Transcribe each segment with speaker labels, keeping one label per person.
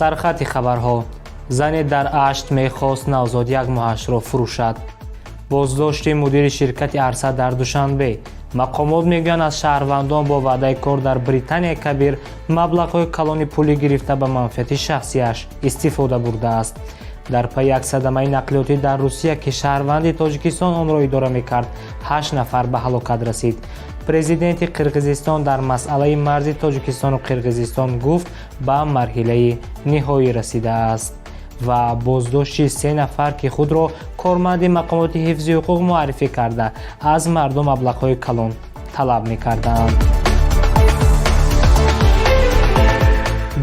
Speaker 1: Сархати хабарҳо: зане дар Ашт мехост навзод якмоҳашро фурӯшад. Боздошти мудири ширкати Арса дар Душанбе. Мақомот мегӯянд, аз шаҳрвандон бо ваъдаи кор дар Британияи Кабир маблағҳои калони пулӣ гирифта, ба манфиати шахсиаш истифода бурдааст. Дар пайи як садамаи нақлиётӣ дар Русия, ки шаҳрванди Тоҷикистон онро идора мекард, ҳашт нафар ба ҳалокат расид. Президенти Қирғизистон дар масъалаи марзи Тоҷикистону Қирғизистон гуфт, ба марҳилаи ниҳоӣ расидааст. Ва боздошти се нафар, ки худро корманди мақомоти ҳифзи ҳуқуқ муаррифӣ карда, аз мардум маблағҳои калон талаб мекарданд.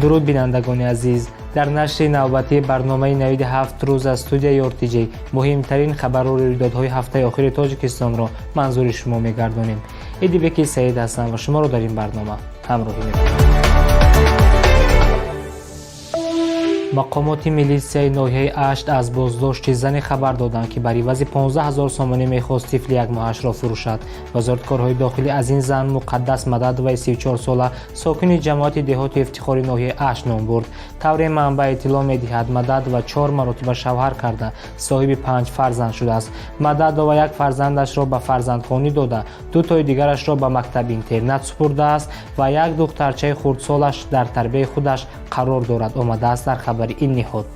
Speaker 1: Дуруд, бинандагони азиз! Дар нашри навбатии барномаи «Навиди ҳафт рӯз» аз студияи РТҷ муҳимтарин хабару рӯйдодҳои ҳафтаи охири Тоҷикистонро манзури шумо мегардонем. Идибеки Саид ҳастам ва шуморо дар ин барнома ҳамроҳӣ мекунам. Мақомоти милитсияи ноҳияи Ашт аз боздошти зане хабар доданд, ки бар ивази 15 ҳазор сомонӣ мехост тифли якмоҳашро фурӯшад. Вазорати корҳои дохилӣ аз ин зан Муқаддас Мададоваи 34сола, сокини ҷамоати деҳоти Ифтихори ноҳияи Ашт ном бурд. Тавре манбаъ иттилоъ медиҳад, Мададова чор маротиба шавҳар карда, соҳиби панҷ фарзанд шудааст. Мададова як фарзандашро ба фарзандхонӣ дода, дутои дигарашро ба мактаби интернат супурдааст ва як духтарчаи хурдсолаш дар тарбияи худаш қарор дорад, омадааст дар хабари ин ниҳод.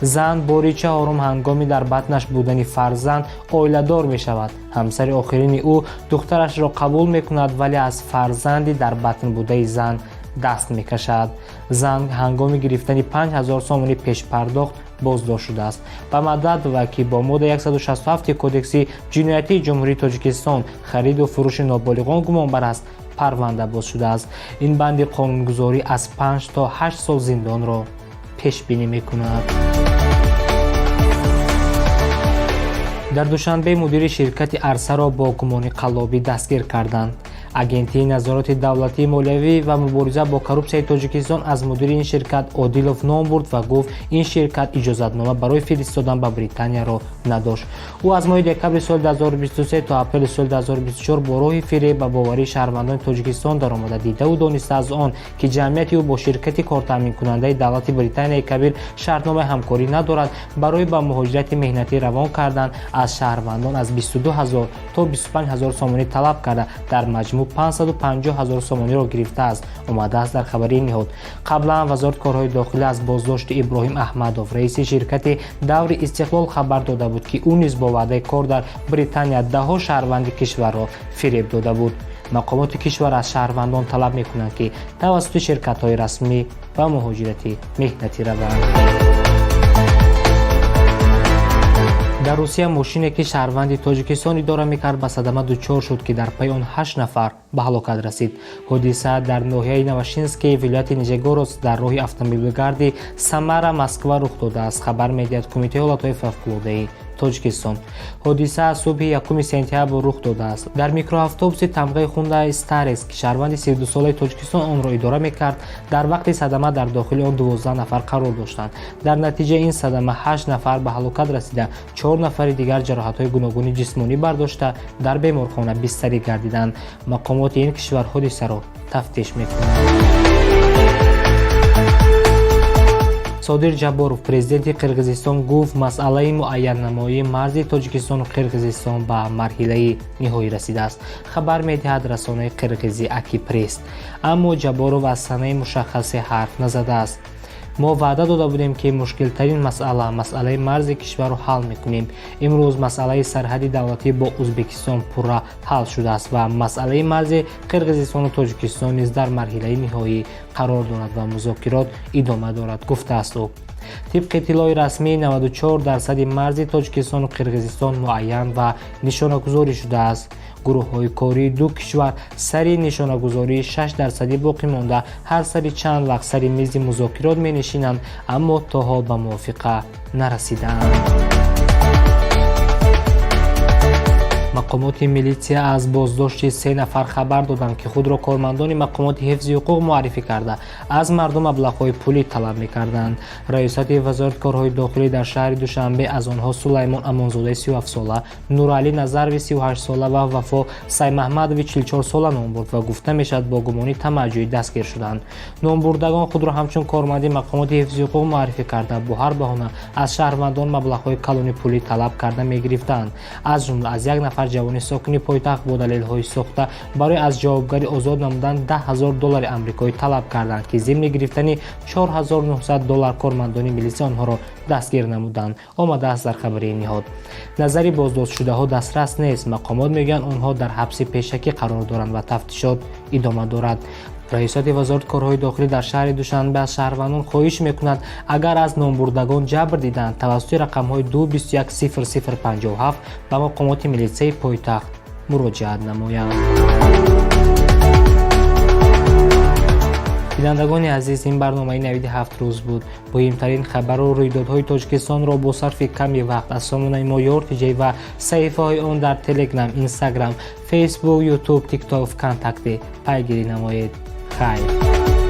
Speaker 1: Зан бори чаҳорум ҳангоми дар батнаш будани фарзанд оиладор мешавад. Ҳамсари охирини ӯ духтарашро қабул мекунад, вале аз фарзанди дар батн будаи зан даст мекашад. Зан ҳангоми гирифтани 5000 сомонӣ пешпардохт боздошт шудааст. Ба Мададова, ки бо моддаи 167 Кодекси ҷиноятии Ҷумҳурии Тоҷикистон, хариду фурӯши ноболиғон, гумонбар аст, парванда боз шудааст. Ин банди қонунгузорӣ аз 5 то 8 сол зиндонро пешбинӣ мекунад. Дар Душанбе мудири ширкати Арсаро бо гумони қаллобӣ дастгир карданд. Агентии назороти давлатии молиявӣ ва мубориза бо коррупсияи Тоҷикистон аз мудири ин ширкат Одилов ном бурд ва гуфт, ин ширкат иҷозатнома барои фиристодан ба Британияро надошт. Ӯ аз моҳи декабри соли 2023 то апрели соли 2024 бо роҳи фиреб ба боварии шаҳрвандони Тоҷикистон даромада, дидаву дониста аз он, ки ҷамъияти ӯ бо ширкати кортаъминкунандаи давлати Британияи Кабир шартномаи ҳамкорӣ надорад, барои ба муҳоҷирати меҳнатӣ равон кардан аз шаҳрвандон аз 22 ҳазор то 25 ҳазор сомонӣ талаб карда, дар маҷмӯъ 550 ҳазор сомониро гирифтааст, омадааст дар хабари ин ниҳод. Қаблан Вазорати корҳои дохилӣ аз боздошти Иброҳим Аҳмадов, раиси ширкати Даври Истиқлол, хабар дода буд, ки ӯ низ бо ваъдаи кор дар Британия даҳҳо шаҳрванди кишварро фиреб дода буд. Мақомоти кишвар аз шаҳрвандон талаб мекунанд, ки тавассути ширкатҳои расмӣ ба муҳоҷирати меҳнатӣ раванд. Дар Русия мошине, ки шаҳрванди Тоҷикистон идора мекард, ба садама дучор шуд, ки дар пайи он ҳашт нафар ба ҳалокат расид. Ҳодиса дар ноҳияи Навашинский вилояти Нижегород дар роҳи автомобилгарди Самара Москва рух додааст, хабар медиҳад Кумитаи ҳолатҳои фавқулодаи Тоҷикистон. Ҳодиса субҳи 1 сентябр рух додааст. Дар микроавтобуси тамғаи Хундай Старекс, ки шаҳрванди 32солаи Тоҷикистон онро идора мекард, дар вақти садама дар дохили он 12 нафар қарор доштанд. Дар натиҷаи ин садама ҳашт нафар ба ҳалокат расида, чор нафари дигар ҷароҳатҳои гуногуни ҷисмонӣ бардошта, дар беморхона бистарӣ гардиданд. Мақомоти ин кишвар ҳодисаро тафтиш мекунанд. Содир Ҷабборов, президенти Қирғизистон, гуфт, масъалаи муайяннамоии марзи Тоҷикистону Қирғизистон ба марҳилаи ниҳоӣ расидааст, хабар медиҳад расонаи қирғизӣ Акипресс. Аммо Ҷабборов аз санаи мушаххасе ҳарф назадааст. Мо ваъда дода будем, ки мушкилтарин масъала, масъалаи марзи кишварро ҳал мекунем. Имрӯз масъалаи сарҳади давлатӣ бо Ӯзбекистон пурра ҳал шудааст ва масъалаи марзи Қирғизистону Тоҷикистон низ дар марҳилаи ниҳоӣ қарор дорад ва музокирот идома дорад, гуфтааст ӯ. Тибқи иттилои расмӣ, 94 дарсади марзи Тоҷикистону Қирғизистон муайян ва нишонагузорӣ шудааст. Гурӯҳҳои кории ду кишвар сари нишонагузории 6 дарсадӣ боқӣ монда ҳар сари чанд вақт сари мизи музокирот менишинанд, аммо то ҳол ба мувофиқа нарасидаанд. Мақомоти милитсия аз боздошти се нафар хабар доданд, ки худро кормандони мақомоти ҳифзи ҳуқуқ муаррифӣ карда, аз мардум маблағҳои пулӣ талаб мекарданд. Раёсати Вазорати корҳои дохилӣ дар шаҳри Душанбе аз онҳо Сулаймон Амонзодаи 37-сола, Нуралӣ Назарови 38-сола ва Вафо Саймаҳмадови 44-сола ном бурд ва гуфта мешавад, бо гумони тамаъҷӯӣ дастгир шуданд. Номбурдагон худро ҳамчун корманди мақомоти ҳифзи ҳуқуқ муаррифӣ карда, бо ҳар баҳона аз шаҳрвандон маблағҳои калони пулӣ талаб карда мегирифтанд. Аз ҷумла аз як нафар ҷавони сокини пойтахт бо далелҳои сохта барои аз ҷавобгарӣ озод намудан 10 000 доллари амрикоӣ талаб карданд, ки зимни гирифтани 4900 доллар кормандони милитсия онҳоро дастгир намуданд, омадааст дар хабари ин ниҳод. Назари боздоштшудаҳо дастрас нест. Мақомот мегӯянд, онҳо дар ҳабси пешакӣ қарор доранд ва тафтишот идома дорад. Раёсати Вазорати корҳои дохилӣ дар шаҳри Душанбе аз шаҳрвандон хоҳиш мекунад, агар аз номбурдагон ҷабр диданд, тавассути рақамҳои 2 21 00 57 ба мақомоти милитсияи пойтахт муроҷиат намоянд. Бинандагони азиз, ин барномаи «Навиди ҳафт рӯз» буд. Муҳимтарин хабару рӯйдодҳои Тоҷикистонро бо сарфи ками вақт аз сомонаи мо Ёртиҷай ва саҳифаҳои он дар Телеграм, Инстаграм, Фейсбук, Ютуб, Тикток, Вконтакте пайгирӣ намоед. Хайр.